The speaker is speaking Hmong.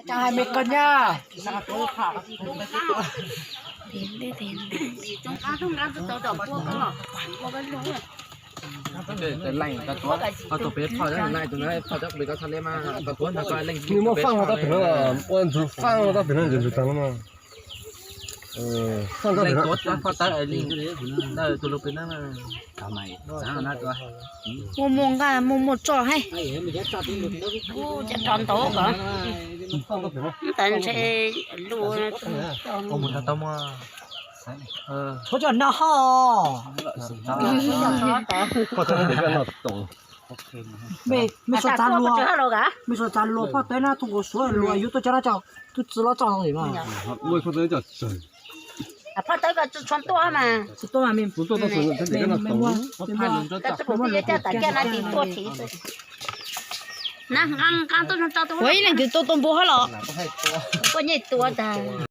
Chào hai mẹ con nha. Nws muaj faj no tab pem no, ua ntxuv faj no tab pem no ntxuv tag no mas. Faj no tab pem no. Muaj muaj nqaj muaj muaj tso heev. Kuv cov rau ntau kom. Tab ntshe lus. Tshuav cov no ho. Mej suav txav luag, mej suav txav luag phoj tawb na, tus nkaus suav luag yug tuaj cov no tso, tus txiv los tso no mas. Phoj tawb ko tsis tshua tuaj mas. Tsis tuaj mas mej, mej muab, mej muab, koj tsis pum pij caj tas kiag na, tis tuaj thiv xwb. Ua ib leej twg tuaj tuaj npua hab los? Tuaj nyej tua tas.